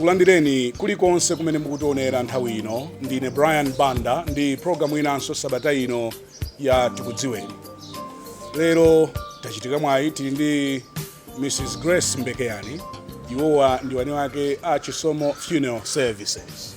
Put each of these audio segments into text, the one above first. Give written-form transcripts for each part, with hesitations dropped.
Tikulandireni kulikonse kumene mukutionera nthawi ino. Ndine Brian Banda ndi programu inanso sabata ino ya Tikudziweni. Lero tachitika mwayi, tili ndi Mrs Grace Mbekeyani. Iwowa ndi wani wake a Chisomo Funeral Services.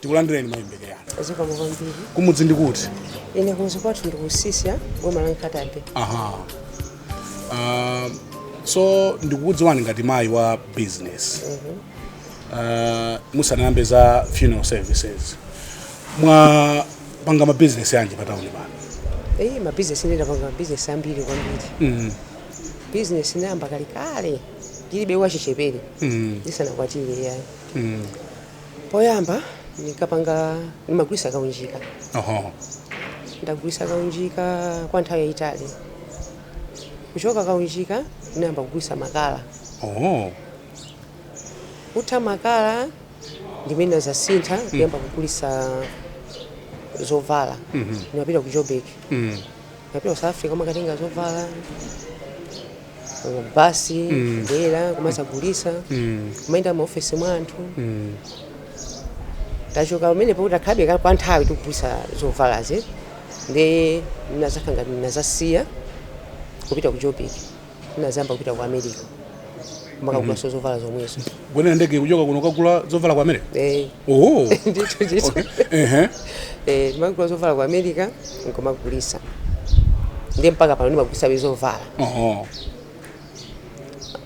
Tikulandireni, mayi Mbekeyani. Zikomo kwambiri. Kumudzi ndi kuti? Ine kumudzi kwathu ndi Kusisya, boma la Nkhata Bay. Aha, so ndikukudziwani ngati mayi wa business. Musanayambe za funeral services, mwapanga ma business yanji patawuni pano? Eyi, mabizinesi, ndinapanga mabizinesi ambiri kwambiri. Business inayamba kalekale ndilibe wachichepere, ndisanakwatire yayi. Poyamba ndinkapanga, ndimagulisa kaunjika. Ndagulisa kaunjika kwa nthawi yayitali. Kuchoka kaunjika ndinayamba kugulisa makala. Kutha makala ndimene nazasintha kuyamba kugulisa zovala. Ndimapita ku Joburg, ndimapita ku South Africa kumakatenga zovala, basi, kubwera kumazagulisa, kumayenda maofesi mwa anthu. Tachoka pamenepo, takhabe kwa nthawi tikugulisa zovalazi, ndi ndinazakhala ngati ndinazasiya kupita ku Joburg, ndinazayamba kupita ku America kumakagulaso zovala zomwezo. Kukwera ndege kuchoka kuno kagula zovala ku America? Eh. Oh. Ndithu, ndithu. Okay. Ehe. Eh, ndimagula zovala ku America nkumagulisa, ndiye mpaka pano ndimagulisa zovala.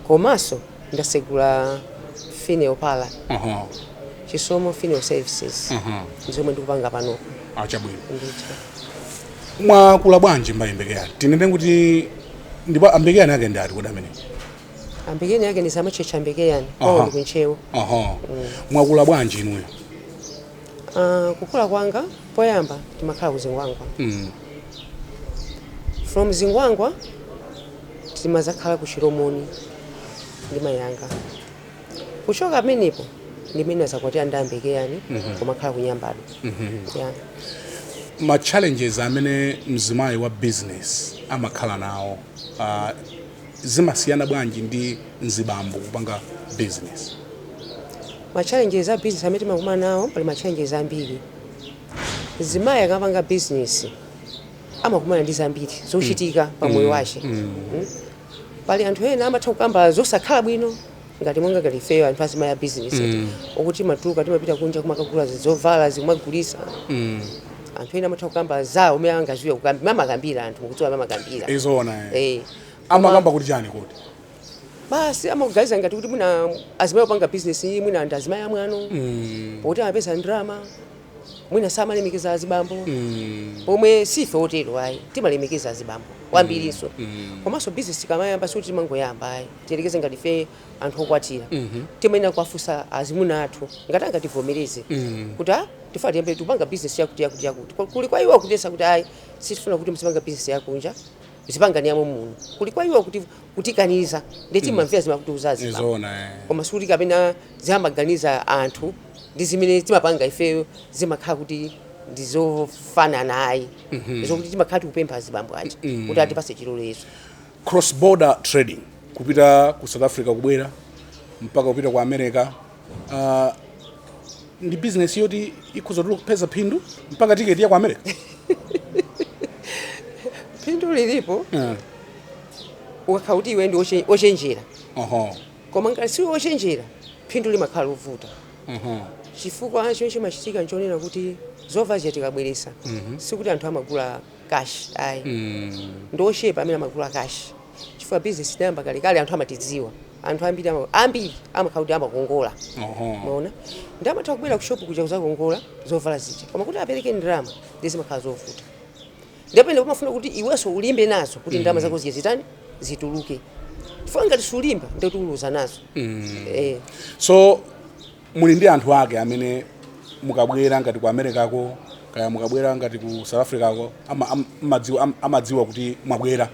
Komanso ndasegula funeral parlor, Chisomo Funeral Services. Zomwe ndikupanga pano. Achabwino. Ndithu. Mwakula bwanji, mayi Mbekeyani? Tinene kuti ndipo Ambekeyani ake ndi ati kodi amene? Ambekeyani ake ndi zamachecha Ambekeyani, kwawo ndi kuntchewo. Aha, mwakula bwanji inuyo? Kukula kwanga, poyamba timakhala ku Zingwangwa. From Zingwangwa timazakhala ku Chilomoni ndi mayanga. Kuchoka pamenepo ndimene azakwatira ndi Ambekeyani, kumakhala ku Nyambadwe, yeah. Ma challenges amene mzimayi wa business amakhala nawo, zimasiyana bwanji ndi mzibambo kupanga business? Ma challenges a business amene timakumana nawo, pali ma challenges ambiri. Mzimayi akapanga business amakumana ndi zambiri zochitika pa moyo wace. Pali anthu ena amatha kukamba zosakhala bwino, ngati monga ngati ifeyo anthu azimayi a business, okuti timatuluka, timapita kunja kumakagula zovala, zikumagulisa. Anthu ena amatha kukamba zawo umene angaziwe kukamba, amakambira anthu, mukudziwa amakambira. Izona, eh. Eh. Amakamba kuti chani kuti? Basi, amakuganiza ngati kuti mwina azimayi opanga business iyi mwina ndi azimayi amwano, poti amapeza ndalama, mwina samalemekeza azibambo, pomwe sife otero ayi, timalemekeza azibambo kwambirinso. Komanso business tikamayamba sikuti timangoyamba ayi. Tiyelekeze ngati ife anthu okwatira, timayenera kuwafunsa azimuna athu ngati angativomereze kuti a tifuna tiyambe tikupanga business yakuti yakuti yakuti. Kuli kwa iwo kutesa kuti ayi, sitifuna kuti muzipanga business yakunja, zipangani yamo muno. Kuli kwa iwo kuti kutikaniza, ndi timamvera zimakutiuza azibambo. Izona, eh. Koma sikuti kapena zimamaganiza anthu ndi zimene timapanga ifeyo zimakhala kuti ndizofanana ayi, zokuti timakhala tikupempha azibambo aja kuti atipase chilolezo. Cross border trading, kupita ku South Africa, kubwera mpaka kupita ku America, ndi business yoti ikhoza kupeza phindu mpaka tiketi ya ku America? Phindu lilipo ukakhala kuti iwe ndi ochenjera. Koma ngati siwe ochenjera, phindu limakhala lovuta, chifukwa chimene chimachitika nchonena kuti zovala zija tikabweresa, sikuti anthu amagula cash ayi. Ndi ochepa amene amagula cash, chifukwa business inayamba kalekale, anthu amatidziwa. Anthu ambiri ambiri amakhala kuti amakongola. Maona, ndi amatha kubwera ku shop kuja kuzakongola zovala zija, koma kuti apereke ndalama ndi zimakhala zovuta. Ndapene pamafuna kuti iwenso ulimbe nazo kuti ndalama zako zije zitani, zituluke, chifukwa ngati sulimba ndikuti uluza nazo, eh. So muli ndi anthu ake amene mukabwera ngati ku Americako, kaya mukabwera ngati ku South Africako, amadziwa kuti mwabwera?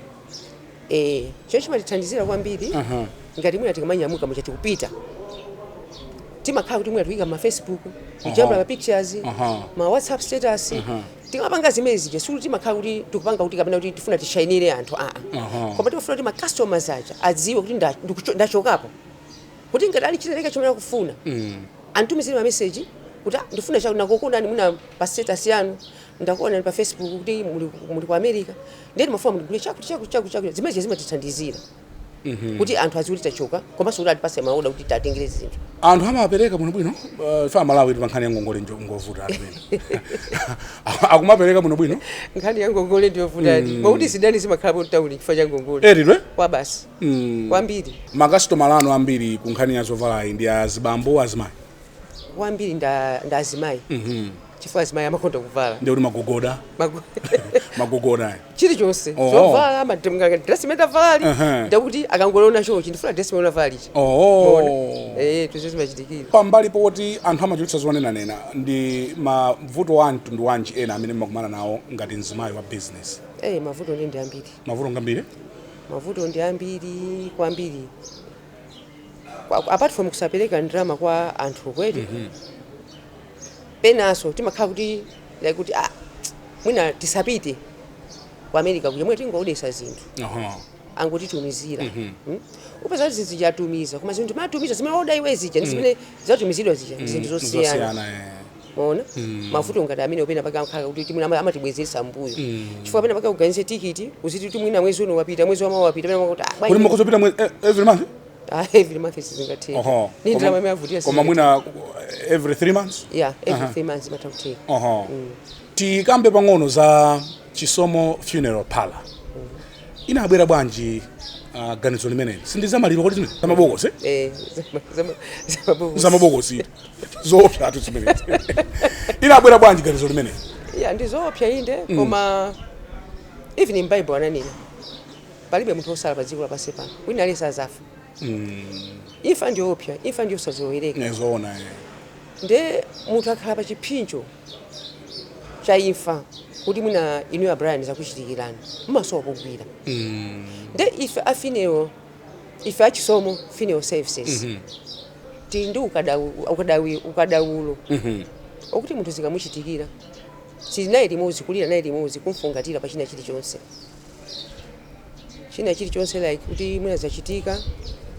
Eh, chomwe chimatithandizira kwambiri, ngati mwina tikamanyamuka mucha tikupita, Timakhala kuti mwina tuyika ma Facebook, kujambula ma pictures, ma WhatsApp status. Timapanga zimene zija, sikuti timakhala kuti tikupanga kuti kapena kuti tifuna tishayinire anthu, aa. Koma timafuna kuti ma customers aja adziwe kuti ndachokapo, kuti ngati ali chitereka chomwe akufuna, antumizire ma message kuti, "Ah, ndifuna chakuti, nakukonani mwina pa status yanu, ndakuonani pa Facebook kuti muli ku America, ndiye ndimafuna mundigule chakuti, chakuti, chakuti, chakuti." Zimene zimatithandizira kuti anthu adziwe kuti tachoka, komanso kuti atipase ma order kuti tatengere zinthu. Anthu amapereka bwinobwino? Ife Amalawi pa nkhani ya ngongole ngovuta amene akumapereka bwinobwino. Nkhani ya ngongole ndiyovutadi, mwakuti zidani zimakhalapo mtawuni chifukwa cha ngongole. Eridwe. Kwa basi, kwambiri. Makasitomala anu ambiri ku nkhani ya zovalayi ndi azibambo, azimayi? Kwambiri nda azimayi, chifukwa azimayi amakonda kuvala. Ndi kuti magogoda? Magogoda. Chilichonse. Zovala, dress imene tavalali, ndakuti akangolona chochi, "Ndifuna dress imene unavala ija." Eh, tuzo zimachitikira. Pambali poti anthu amachulitsa zonenanena, ndi mavuto a mtundu wanji ena amene mmakumana nawo ngati mzimayi wa business? Eh, mavuto ndi ambiri. Mavuto ngambiri. Mavuto ndi ambiri kwambiri. Apart from kusapereka ndalama kwa anthu kwedi, penanso timakhala kuti like kuti, ah, mwina tisapite ku America kuja, mwina tingoodesa zinthu, angotitumizira. Upeza kuti zinthu zijatumiza, koma zinthu matumiza zimene oda iwe zija ndi zimene zatumizidwa zija ndi zinthu zosiyana. Zosiyana, eh. Maona, mavuto ngati amene upena pake amakhala kuti timwina amatibwezeresa mbuyo, chifukwa pena pake uganize tikiti, uziti kuti mwina mwezi uno wapita, mwezi wamawa wapita, pena kuti, ah, Kuti bwanji. mukuzopita every month? Ah, every month sizingatheka. Ni ndalama imene avutira. Koma mwina every 3 months? Yeah, every 3 months imatha kutheka. Tikambe pang'ono za Chisomo Funeral Parlor. Inabwera bwanji ganizo limeneli? Sindi zamaliro kodi zimene zamabokosi? Eh, zamabokosi. Zamabokosi zoopsatu zimenezi. Inabwera bwanji ganizo limeneli? Yeah, ndizoopsa inde, koma even in Bible ananena, palibe munthu osala pa dziko lapansi pano, wina aliyense azafa. Imfa ndiyoopsa, imfa ndiyosazowereka. Nezoona, eh. Nde munthu akhala pa chipsinjo cha imfa, kuti mwina inu ya Brian zakuchitikirani, mumasowa pogwira. Nde ife a funeral, ife achisomo Funeral Services, tili ndi ukadaulo okuti munthu zikamuchitikira, tili naye limodzi, kulira naye limodzi, kumfungatira pa china chilichonse, china chilichonse, like kuti mwina zachitika,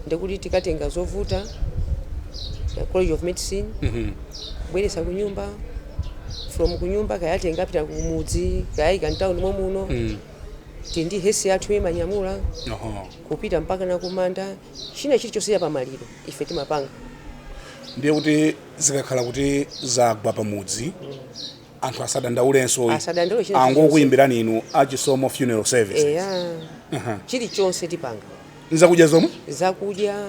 ndekuti tikatenga zovuta ya College of Medicine, kubweresa kunyumba, from kunyumba kayatenga apita kumudzi, kayayika mtawuni momuno. Tili ndi hearse yathu imanyamula kupita mpaka na kumanda. China chilichonse cha pamaliro ife timapanga. Ndiye kuti zikakhala kuti zagwa pamudzi, anthu asadandaulenso? Asadandaule china. Angokuyimbirani inu achisomo Funeral Services? Eya, chilichonse tipanga. Nzakudya zomwe? Zakudya,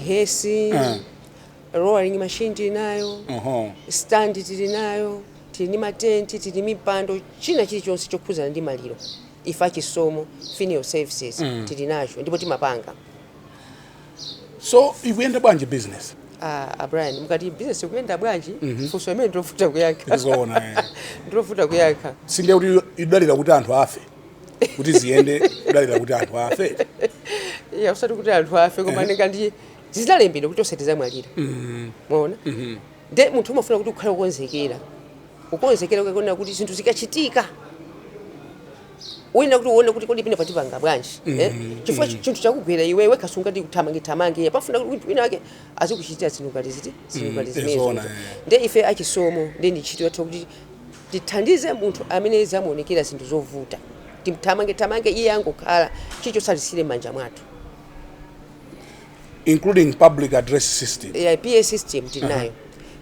hearse, rolling machine tili nayo, stand tili nayo, tili ndi matenti, tili mipando, china chilichonse chokhuzana ndi maliro ife achisomo Funeral Services tili nacho ndipo timapanga. So ikuyenda bwanji business? Ah, Brian, mukati business ikuyenda bwanji, funso imene ndilovuta kuyankha. Zoona, eh. Ndilovuta kuyankha. Sindiye kuti idalira kuti anthu afe kuti ziyende, kudalira kuti anthu afe? Iya, usati kuti anthu afe, koma ndingandi zinalembedwa kuti tonse tizamwalira. Maona, nde munthu umafuna kuti ukhale ukonzekera, ukonzekera ukaona kuti zinthu zikachitika, uyenera kuti uone kuti kodi pine patipanga bwanji, eh? Chifukwa chinthu chakugwera iwe wekha sungati kuthamange thamange, pafuna kuti wina wake azikuchitira zinthu ngati ziti, zinthu ngati zimenezo. Zoona, eh. Nde ife achisomo, nde ndi ntchito yathu kuti tithandize munthu amene zamuonekera zinthu zovuta, timthamange thamange, iye angokhala chilichonse alisire m'manja mwathu. Including public address system? Yeah, PA system tinayo.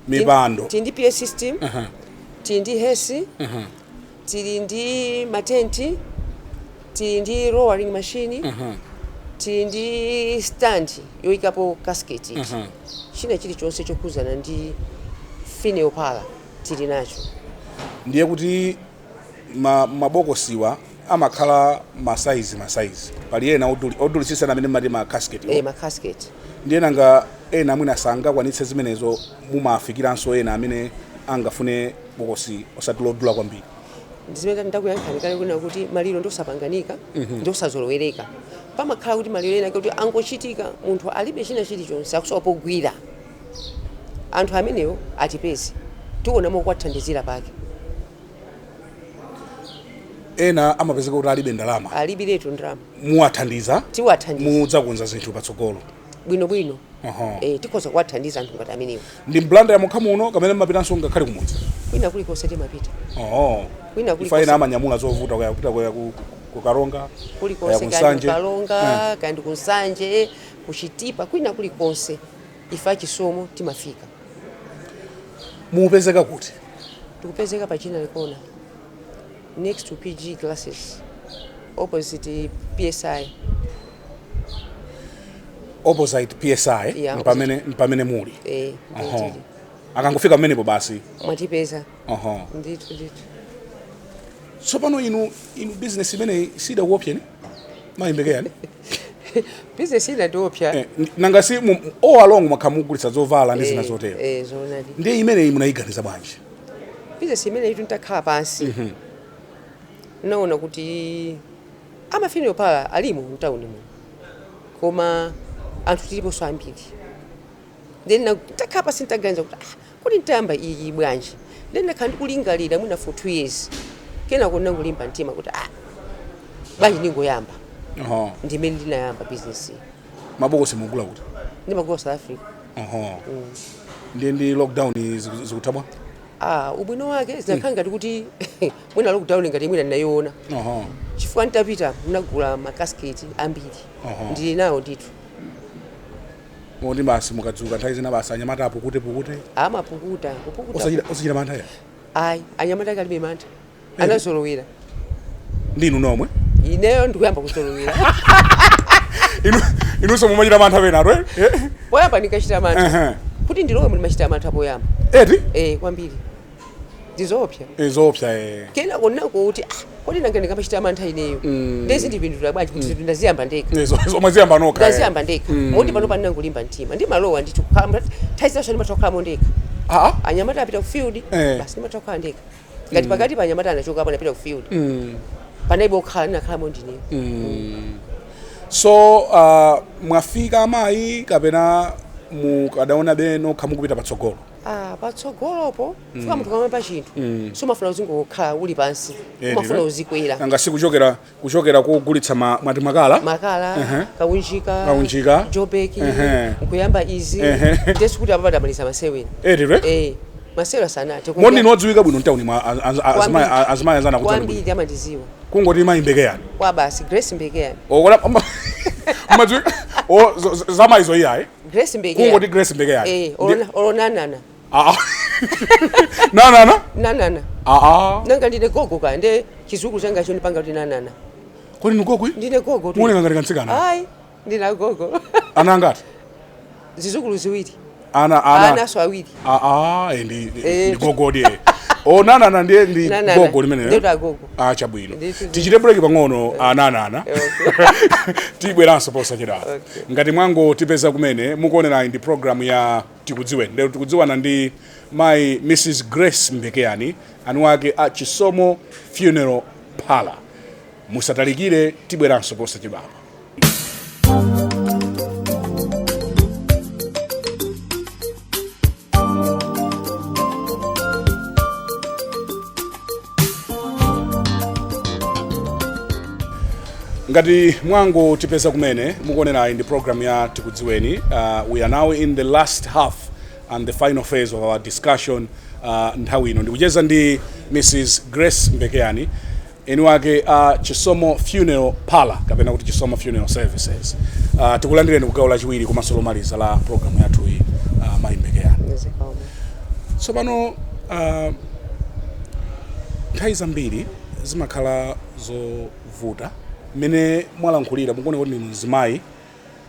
Mipando. Tili ndi PA system, tili ndi hearse, tili ndi matenti, tili ndi lowering machine, tili ndi stand yoyikapo casket iji. China chilichonse chokhuzana ndi funeral parlor tili nacho. Ndiye kuti mabokosiwa amakhala masaizi masaizi, pali ena odulisisa amene mati ma casket? Eh, ma casket. Ndiye nanga ena mwina sangakwanitse zimenezo, mumafikiranso ena amene angafune bokosi osati lodula kwambiri? Ndizimene ndakuyankhani kale kuna kuti maliro ndiosapanganika, ndiosazolowereka. Pamakhala kuti maliro ena kuti angochitika, munthu alibe china chilichonse, akusowa pogwira. Anthu amenewo atipeze, tiona mokwathandizira pake. Ena amapezeka kuti alibe ndalama. Alibiretu ndalama. Muwathandiza? Tiwathandiza. Mudzakonza zinthu patsogolo? Bwinobwino. Tikhoza kuwathandiza anthu ngati amenewo. Ndi m'Blantyre mokha muno kamene mmapitanso ngakhale kumudzi? Kwina kulikonse timapita. Kwina Ifa kulikonse. ena amanyamula zovuta, kaya kupita kaya ku Karonga, kaya Kulikonse. ku Nsanje. Kukalonga, kandi kuNsanje, kuChitipa, kwina kulikonse ife achisomo timafika. Mupezeka kuti? Tikupezeka pa China Corner, next to PG Glasses, opposite PSI. Opposite PSI? Yeah. Mpamene muli? Eh. Nditili. Akangofika pamenepo basi. Mwatipeza. Ndithu ndithu. Tsopano inu business imeneyi sidakuopseni, mayi Mbekeyani? Business ina ndiopsa. Nanga si all along mwakhala mugulitsa zovala ndi zina zotero? Eh, zoonadi. Ndiye imeneyi munayiganiza bwanji? Business imene itu ntakhala pansi, naona kuti ama funeral parlour alimo mtawuni muno, koma anthu tiliponso ambiri. Then ntakhala pansi, ntaganiza kuti, ah, kuti ntayamba iyi bwanji? Then ndakhala ndikulingalira mwina for 2 years. Kenako ndinangolimba mtima kuti, ah, bwanji ningoyamba? Ndimene ndinayamba business iyi. Mabokosi mugula kuti? Ndimagula South Africa. Ndiye ndi lockdown zikuthabwa? Ah, ubwino wake zinakhala ngati kuti mwina lockdown ngati mwina ndinayiona, chifukwa nditapita ndinagula ma casket ambiri. Ndili nawo ndithu. Moti basi mukadzuka nthawi zina basi anyamata apukute pukute? Amapukuta, kupukuta. Osachita mantha ya? Ayi, anyamata akalibe mantha, anazolowera. Ndinu nomwe? Ineyo ndikuyamba kuzolowera. Inu inunso mumachita mantha penatu, eh? Poyamba ndikachita mantha. Kuti ndilowe ndimachita mantha poyamba. Eti? Eh, kwambiri, ndizoopsa. Zoopsa, eh. Kenako nako kuti, ah, kodi nanga ndikamachita mantha ineyo, ndezi ndipindula bwanji kuti zinthu ndaziyamba ndekha? Zomwe ziyamba nokha, eh. Ndaziyamba ndekha, moti pano pandinangolimba mtima, ndimalowa ndithu kukhala. Nthawi zinanso ndimatha kukhalamo ndekha. Anyamata apita ku field, basi ndimatha kukhala ndekha. Ngati pakati pa anyamata anachoka apo, anapita ku field, panalibe okhala, ndinakhalamo ndineyo. So mwafika amayi kapena mukadaona be nokha mukupita patsogolo? Ah, patsogolopo fika munthu kamamba chinthu, sumafuna uzingokhala uli pansi, umafuna uzikwera. Nanga si kuchokera kugulitsa mwati makala? Makala, kaunjika. Kaunjika. Jobeki. Nkuyamba izi. Ndesi kuti apa padamaliza masewera. Eti? Eh, masewera sanathe. Moti ndinu odziwika bwino mtawuni mwa Kwambiri. azimayi anzana kudziwa bwino? Kwambiri, amandiziwa. Kungoti mayi Mbekeyani? Kwa basi, Grace Mbekeyani. Okola madziwika o zamayizo iyayi? Grace Mbekeyani. Kungoti Grace Mbekeyani? Eh, olonanana. Ah, ah. Nanana? Nanana. Ah, ah. Nanga ndine gogo ka, nde chizukulu changa cho ndipanga kuti nanana. Kodi ndikokwi? Ndine gogo tu. Muoneka ngati kantsikana. Ayi, ndina gogo. Ana angati? Zizukulu ziwiri. Ana ana? Anaso awiri. Ah, ah, ndi ndi gogo ndiye. O, nanana ndiye ndi Nanana. gogo limene. Ndeto agogo. Ah, chabwino. Ndithu. Tichite break pang'ono, ananana. Tibweranso posachedwa. Okay. Ngati mwango tipeza kumene, mukuonera ndi program ya Tikudziweni. Lero tikudziwana ndi mayi Mrs Grace Mbekeyani, anu ake a Chisomo Funeral Parlor. Musatalikire, tibweranso posachedwapa. Ngati mwango tipeza kumene, mukuonera ndi program ya Tikudziweni. We are now in the last half and the final phase of our discussion. Nthawi ino ndikucheza ndi Mrs Grace Mbekeyani, eni wake Chisomo Funeral Parlor kapena kuti Chisomo Funeral Services. Tikulandireni kugawo lachiwiri komanso lomaliza la program yathu iyi, mayi Mbekeyani. Zikomo. Tsopano nthawi zambiri zimakhala zovuta. Mmene mwalankhulira, mukuona kuti ndinu mzimayi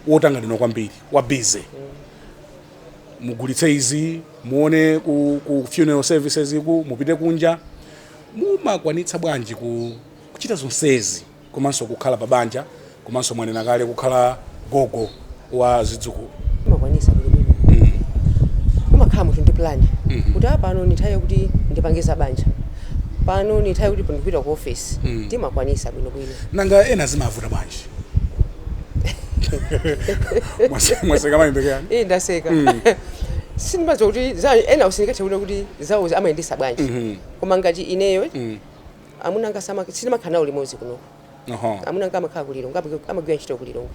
wotanganidwa kwambiri, wa busy. Mugulitse izi, muone ku funeral services iku, mupite kunja, mumakwanitsa bwanji kuchita zonsezi komanso kukhala pa banja, komanso mwanena kale kukhala gogo wa zidzukulu? Umakwanisa bwinobwino. Umakhala munthu ndi plan kuti a pano ni nthawi yakuti ndipange za banja, pano ni nthawi kuti ndikupita ku office. Timakwanisa bwinobwino. Nanga ena zimavuta bwanji? Mwaseka, mayi Mbekeyani. Iyi ndaseka. Sindimadziwa kuti ena usindikathe kuona kuti zawo amayendesa bwanji, koma ngati ineyo, amuna anga sindimakhala nawo limodzi kuno. Amuna anga amakhala kulilongwe, amagwira ntchito kulilongwe.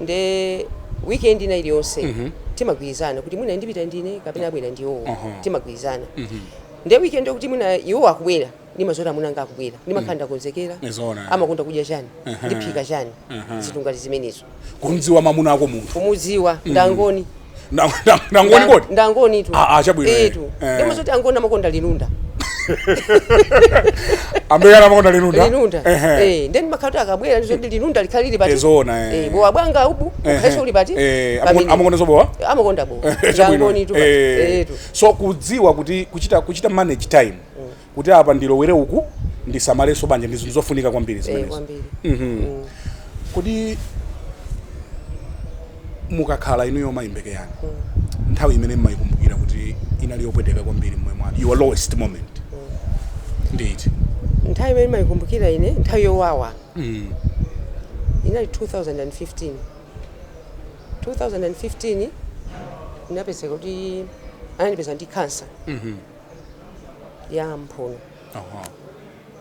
Nde weekend ina iliyonse timagwirizana kuti mwina ndipita ndine kapena abwera ndiwowo. Timagwirizana. Nde weekend yokuti mwina iwo akubwera, ndimazoti amuna anga akubwera, ndimakhala ndakonzekera. Amakonda kudya chani, ndiphika chani, zinthu ngati zimenezo. Kumdziwa mamuna ako munthu. Kumudziwa, ndangoni. Ndangoni kodi? Ndangoni tu. Ah, ah, chabwino, eh. Etu. Ndimazoti angoni amakonda linunda. Ambekana amakonda linunda. Linunda. Eh, then ndimakhala kuti akabwera, ndizoti linunda likhale lili pati. Ezona, eh. Eh, bowa bwanga ubu ukhalenso uli pati. Pamene. Amakonda zobowa. Amakonda bowa. Chabwino. Ndangoni tu. Etu. So kudziwa kuti kuchita manage time kuti apa ndilowere uku, ndisamalenso banja, ndi zinthu zofunika kwambiri zimenezo. Kwambiri. Kodi mukakhala inuyo mayimbekeyani, nthawi imene mmayikumbukira kuti inali yopweteka kwambiri mmoyo mwanu, your lowest moment, nditi? Nthawi imene mayikumbukira ine, nthawi yowawa, inali 2015. 2015 inapezeka kuti anandipeza ndi kansa ya mphuno.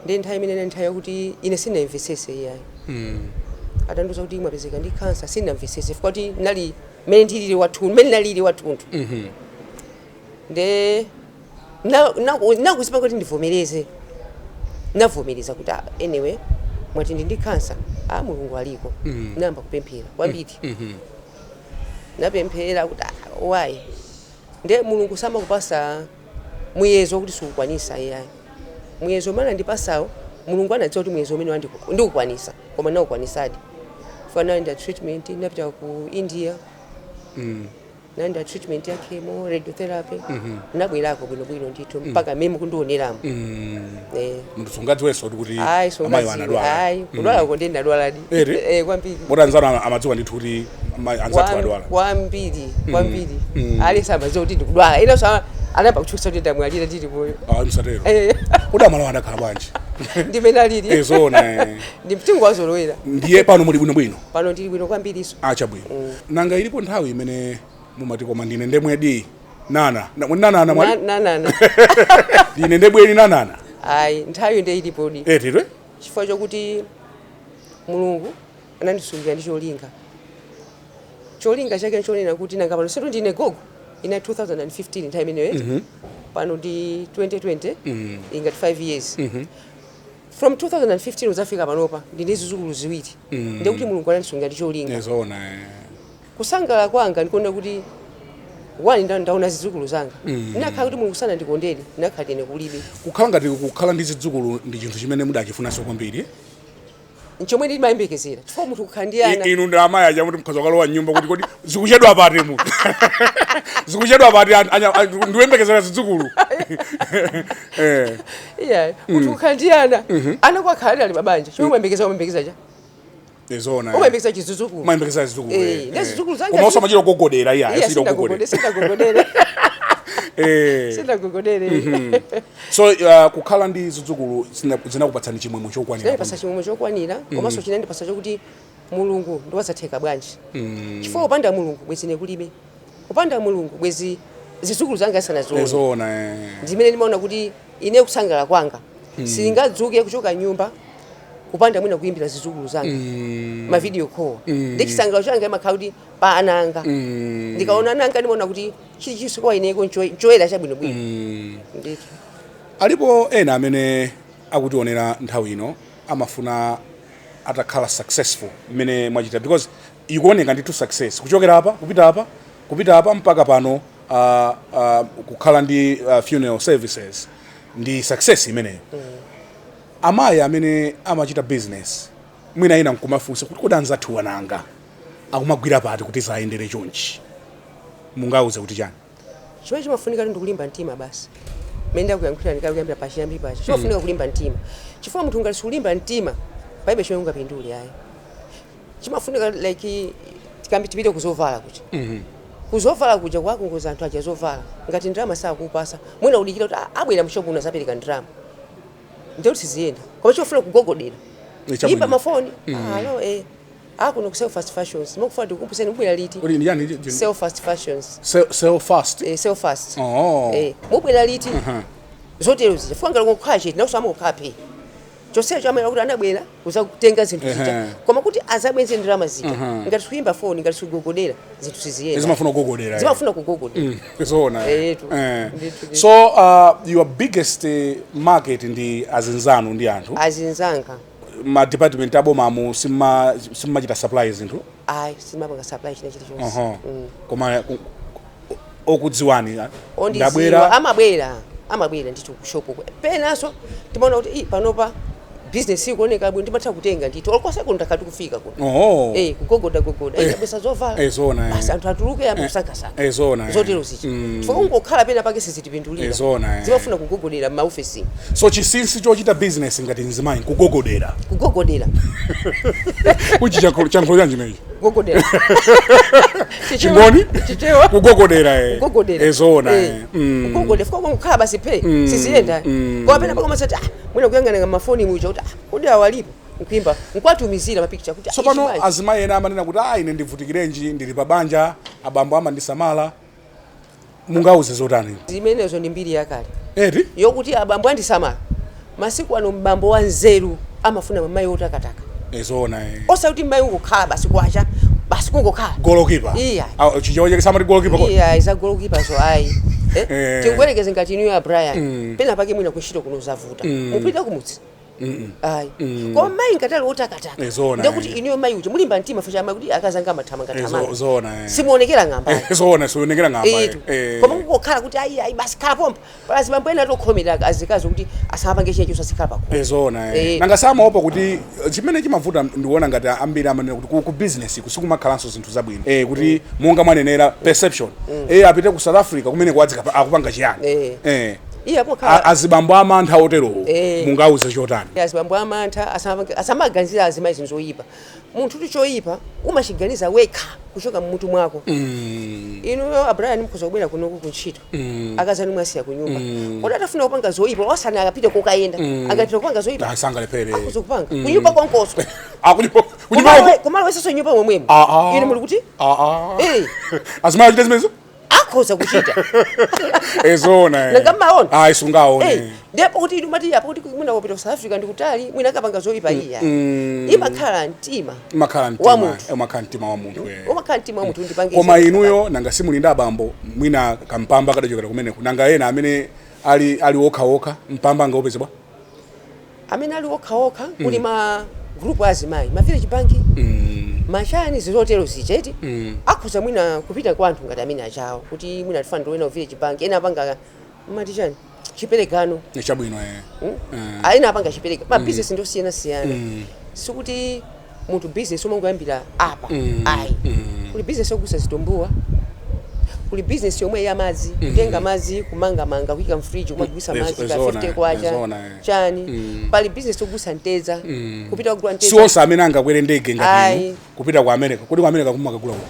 Ndi nthawi imene inali nthawi yakuti ine sindinamvesese iyayi. Atandiuza kuti mwapezeka ndi kansa, sindinamvesese chifukwa kuti nali mmene ndilili wathunthu, mmene nalili wathunthu. Nde nakuzipa kuti ndivomereze, navomereza kuti, "Ah, anyway, mwati ndi kansa, ah, Mulungu aliko." Nayamba kupemphera kwambiri. Napemphera kuti, "Ah, why?" Nde Mulungu samakupasa muyezo kuti sukukwanisa iyayi. Muyezo umene andipasawo, Mulungu anadziwa kuti muyezo umene ndikukwanisa, koma naukwanisadi. Naenda treatment, napita ku India, naenda treatment ya chemo, radiotherapy, nabwerako bwinobwino ndithu mpaka mmene mukundioneramo. Eh. Munthu sungadziwenso kuti Ayi. amayi anadwala. Ayi, kudwala uko ndiye ndadwaladi. Eri? Eh, kwambiri. Moti anzanu amadziwa ndithu kuti anzathu adwala? Kwambiri, kwambiri. Aliyense amadziwa kuti ndikudwala. Inanso anayamba kutchukitsa kuti ndamwalira ndili moyo. Ah, msatero. Eh. Kodi amalawo adakhala bwanji? Ndimene alili. Ezona, eh. Ndi mtengo wazolowera. Ndiye pano muli bwinobwino? Pano ndili bwino kwambiriso. Achabwino. Nanga ilipo nthawi imene mumati, "Koma ndine ndemwedi nana nanana mwali?" Nanana. "Ndine ndebweri nanana"? Ayi, nthawi nde ilipodi. Etitwe. Chifukwa chokuti Mulungu anandisungira ndi cholinga. Cholinga chake nchonena kuti nanga pano situ ndine gogo. Ina 2015 nthawi imeneyo, pano ndi 2020, ingati 5 years from 2015 uzafika panopa, ndine zizukulu ziwiri. Ndikuti Mulungu anandisungira ndi cholinga. Ezona, eh. Kusangalala kwanga ndikuona kuti one, ndaona zizukulu zanga. Ndinakhala kuti Mulungu sanandikondere, ndinakhala ine kulibe. Kukhala ngati kukhala ndi zidzukulu ndi chinthu chimene mudachifunanso kwambiri? Nchomwe ndimayembekezera, chifukwa munthu kukhala ndi ana. Inu ndi amayi aja kuti mkhoza kukalowa mnyumba kuti, "Kodi zikuchedwa pati mu zikuchedwa pati? Ndikuyembekezera zidzukulu." Eh. Iya, munthu kukhala ndi ana, ana kwakhala ali mabanja, chomwe umayembekeza, umayembekeza cha Ezona, eh. Umayembekeza chizidzukulu. Umayembekeza zidzukulu. Eh, ndi zidzukulu zanga. Koma osamachita kugogodera iya. Iya. Sida kugogodera. Sindagogodere. Eh. Sindagogodere. So kukhala ndi zidzukulu zinakupatsani chimwemwe chokwanira? Chinandipasa chimwemwe chokwanira, komanso chinandipasa chokuti Mulungu ndiwazatheka bwanji, chifukwa kupanda Mulungu bwezi ine kulibe, kupanda Mulungu bwezi zidzukulu zanga sanazione. Ezona, eh. Ndimene ndimaona kuti ine kusangalala kwanga, sindingadzuke kuchoka nyumba kupanda mwina kuyimbira zidzukulu zanga ma video call. Ndi chisangalalo changa imakhala kuti pa ana anga. Ndikaona ana anga, ndimaona kuti chilichonse kwa ineko nchoyera, chabwinobwino ndithu. Alipo ena amene akutionera nthawi ino, amafuna atakhala successful mmene mwachita, because ikuoneka ndithu success kuchokera apa kupita apa kupita apa mpaka pano, kukhala ndi funeral services ndi success imeneyo. Amayi amene amachita business, mwina ina nkumafunsa kuti, "Kodi anzathu wananga akumagwira pati kuti zayendere chonchi?" Mungauze kuti chani? Chimene chimafunika ndi kulimba mtima basi. Mmene ndakuyankhulira, ndikakuyambira pachiyambi pacha, chimafunika kulimba mtima, chifukwa munthu ngati sulimba mtima, palibe chomwe ungapindule ayi. Chimafunika, like tikambi tipite kuzovala kuja, kuzovala kuja kwakongoza anthu aja zovala, ngati ndalama sakupasa, mwina udikira kuti, "Ah, abwera mshopu uno azapereka ndalama," ndiye kuti siziyenda. Koma chimafuna kugogodera, Chabwino. imba mafoni, "Ah, hello, eh." Akuno ku Sell Fast Fashions, mokufuna tikukumbuseni, mubwera liti? Uli ndi yani? Sell Fast Fashions. Sell Fast. Sell Fast. Oh. Mubwera liti? Zotero zija, fuka ngati kukhala chete, nawso amangokhala phe. Chonsecho amene kuti anabwera kuzakutenga zinthu zija, koma kuti azabwenze ndalama zija, ngati sukuyimba foni, ngati sugogodera, zinthu siziyenda. Zimafuna kugogodera. Zimafuna kugogodera. Zoona. Etu. Ndithu, ndithu. So your biggest market ndi azinzanu ndi anthu Azinzanga. Ma department abomamu simmachita supply zinthu? Ayi, simapanga supply china chilichonse. Koma okudziwani Ondiziwa ndabwera. Amabwera, amabwera ndithu kushopo. Penanso timaona kuti panopa business ikuoneka bwino, ndimatha kutenga ndithu olikosa kuno, ndakati kufika kuno. Kugogoda gogoda, ndabwesa zovala. Zoona. Basi, anthu atuluke, ambe kusakasaka. Zoona. Zotero zicha, chifukwa kungokhala pena pake sizitipindulira. Zoona. Zimafuna kugogodera m'maofesi. So chinsinsi chochita business ngati mzimayi kugogodera? Kugogodera. Kuchi chankhulo chanji mechi? Kugogodera. Chingoni? Chichewa. Kugogodera. Kugogodera. Zoona. Kugogodera, chifukwa kungokhala basi phe siziyenda. Koma pena pake umasati, mwina kuyang'ana mafoni muja kuti, kodi awa alipo, nkuimba, nkwatumizira mapikicha kuti, So pano ichi bwanji? Azimayi ena amanena kuti, ine ndivutikirenji, ndili pa banja, abambo amandisamala. Mungauze zotani? Zimenezo ndi mbiri yakale Eti. yokuti abambo andisamala. Masiku ano mbambo wa nzeru amafuna mamayi otakataka. Zoona. Osati mayi ungokhala basi, kwacha basi, kungokhala. Goalkeeper. Iya. Chichewa chake samati goalkeeper ko? Iya, iza goalkeeper zo ayi. Tikuwerekeze ngati inuyo ya Brian, pena pake mwina kuntchito kuno zavuta, mupita kumudzi? Ayi. Koma mayi ngatali otakataka, Zoona, ndekuti eh. inuyo mayi uja mulimba mtima fucha kuti akazanga amathamanga. Zoona. Simuonekera ng'amba. Zoona, sionekera ng'amba. Etu. Koma kungokhala kuti ayi, ayi, basi khala pompa palazi, bambo ena atokhomera azikazi kuti asamapange chinthu, sasikhala pakhomo. Zoona. Nanga samaopa kuti chimene chimavuta, ndikuona ngati ambiri amanena kuti ku business kusikumakhalanso zinthu zabwino, kuti monga mwanenera perception, apite ku South Africa kumene kwadzika akupanga chiyani? Iye amakhala Azibambo amantha oterowo, mungauze chotani? Azibambo amantha asamaganizira azimayi zinthu zoyipa. Munthu kuti choyipa umachiganiza wekha kuchoka mmutu mwako. Inuyo Abrian mukhoza kubwera kunoku kuntchito, akazanu mwasiya kunyumba. Kodi atafuna kupanga zoyipa, wasana akapite kokayenda, akapita kupanga zoyipa? Sangalephere. Akhoza kupanga kunyumba kwankoso. Kunyumba. Kumalowesanso nyumba momwemo. Inu muli kuti? Azimayi achita zimenezo? Akhoza kuchita. Zoona. Nanga mmaona? Ayi, sungaone. Ndipo kuti inu mati apo kuti mwina wapita ku South Africa ndikutali, mwina akapanga zoyipa, iya, imakhala mtima Umakhala wa mtima. munthu. Umakhala mtima wa munthu. Umakhala mtima wa munthu, ndipange Koma izi. inuyo nanga simuli ndi abambo, mwina kampamba kadachokera kumeneko. Nanga ena amene ali okhaokha, mpamba angaupeze bwa? Amene ali okhaokha, kuli ma group azimayi, ma village bank, machani, zizotero zicheti. Akhoza mwina kupita kwa anthu ngati amene achawo kuti mwina tifana ndiwena village bank, ena apanga mati chani, chiperekano. Chabwino. Ena apanga chipereka. Ma business ndosiyanasiyana, sikuti munthu business umangoyambira apa, ayi. Kuli business yogusa zitumbuwa, kuli business yomwe ya madzi, kutenga madzi, kumangamanga, kuyika mfriji, kumagwisa madzi ka 50 kwacha. Zoona. Chani, pali business yogusa mtedza, kupita kugula Si mtedza. onse amene angakwere ndege ngati Ayi. inu kupita ku America. Kuti ku America kumakagula kuti?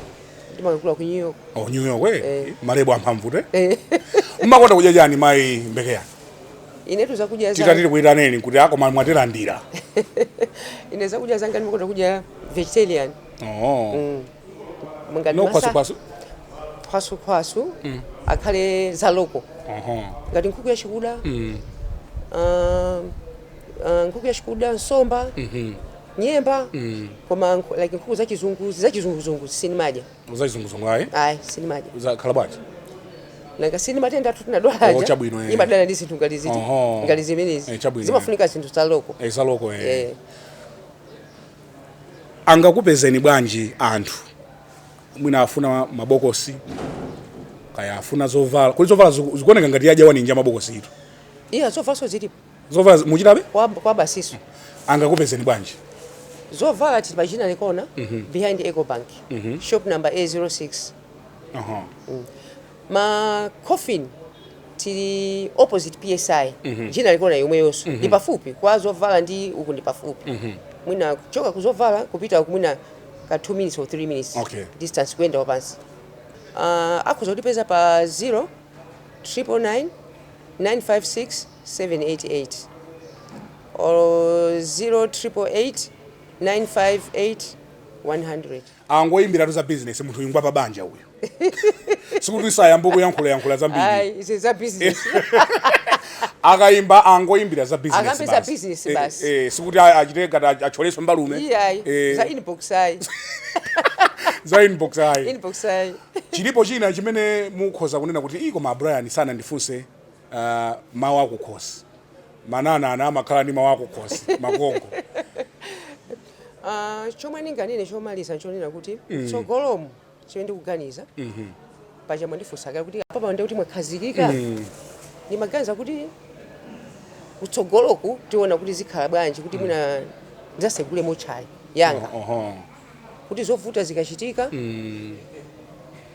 Ndimakagula ku New York. Oh, New York we. Malebo amphamvu te. Eh. Mmakonda kudya chani, mayi Mbekeya? Inetu zakudya Titati zanga, tikuyitaneni kuti akoma mwatilandira. Ine zakudya zanga ndimakonda kudya vegetarian. Oh. Ngati No khwasukhwasu? Khwasukhwasu akhale zaloko. Ngati nkhuku yachikuda, nkhuku yachikuda, nsomba, nyemba. Koma like nkhuku zachizunguzi, zachizunguzungu sinimadya. Zachizunguzungu ayi? Ayi, sinimadya. Zakhala bwanji? Nanga sini matenda athu tinadwalaja. Oh, chabwino. Imadana ndi zinthu ngati ziti, ngati zimenezi. Chabwino. Zimafunika zinthu zaloko. Zaloko. Eh. Angakupezeni bwanji anthu mwina afuna mabokosi, kaya afuna zovala? Kuli zovala zikuoneka ngati yadya waninja mabokosi itu. Iya, zovaso zilipo. Zovala muchitabe? Kwa basiso. Angakupezeni bwanji? Zovala tili pa Ginnery Corner, behind Ecobank, shop number A06. Ma coffin tili opposite PSI, Ginnery Corner yomweyonso. Ndi pafupi kwa zovala ndi uku, ndi pafupi. Mwina kuchoka kuzovala kupita uku mwina ka 2 minutes or 3 minutes distance kuyenda wapansi. Akhoza kutipeza pa 0 999 956 788 or 0 888 958 100. Angoyimbiratu za business. Munthu uyu ngwa pa banja uyu, sikuti sayamba kuyankhula yankhula zambiri. Ayi, izi za business. Akayimba angoyimbira za business. Akambe za Basi. business basi. Sikuti achite ngati acholeso mbalume. Iyayi. Za inbox ayi. Za inbox ayi. Inbox ayi. Chilipo china chimene mukhoza kunena kuti iko ma Brian sana ndifunse, mawu akukhosi? Manana ana amakhala ndi mawu akukhosi makongo. Chomwe ndinganene chomaliza nchonena kuti tsogolomu chimene ndikuganiza, paja mwandifunsa kale kuti apapa ndi kuti mwakhazikika, ndimaganiza kuti kutsogoloku tiona kuti zikhala bwanji, kuti mwina ndizasegule mortuary yanga, kuti zovuta zikachitika,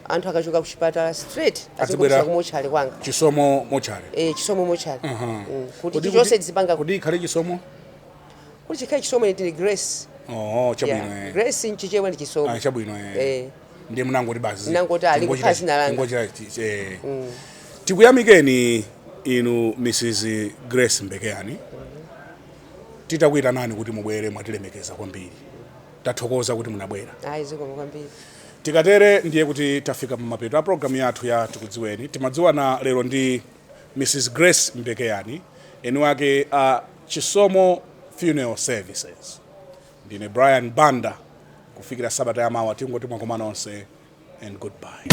anthu akachoka kuchipatala straight Azibwera azingopita ku mortuary kwanga. Chisomo Mortuary. Eh, Chisomo Mortuary. Kuti chonse tizipanga. Kuti ikhale Chisomo? Kuti chikhale Chisomo, ndine Grace. Oh, chabwino. Yeah. Grace nchichewa ndi Chisomo. Ah, chabwino. Eh. Eh. Ndiye munangoti basi. Nangoti ali kukhala zina langa. Tingochita. Tikuyamikeni inu Mrs Grace Mbekeyani. Titakuyitanani kuti mubwere, mwatilemekeza kwambiri. Tathokoza kuti munabwera. Ayi, zikomo kwambiri. Tikatere ndiye kuti tafika pamapeto a programu yathu ya Tikudziweni. Timadziwana lero ndi Mrs Grace Mbekeyani, eni wake a Chisomo Funeral Services. Ndine Brian Banda. Kufikira sabata yamawa, tingoti mwakoma nonse and goodbye.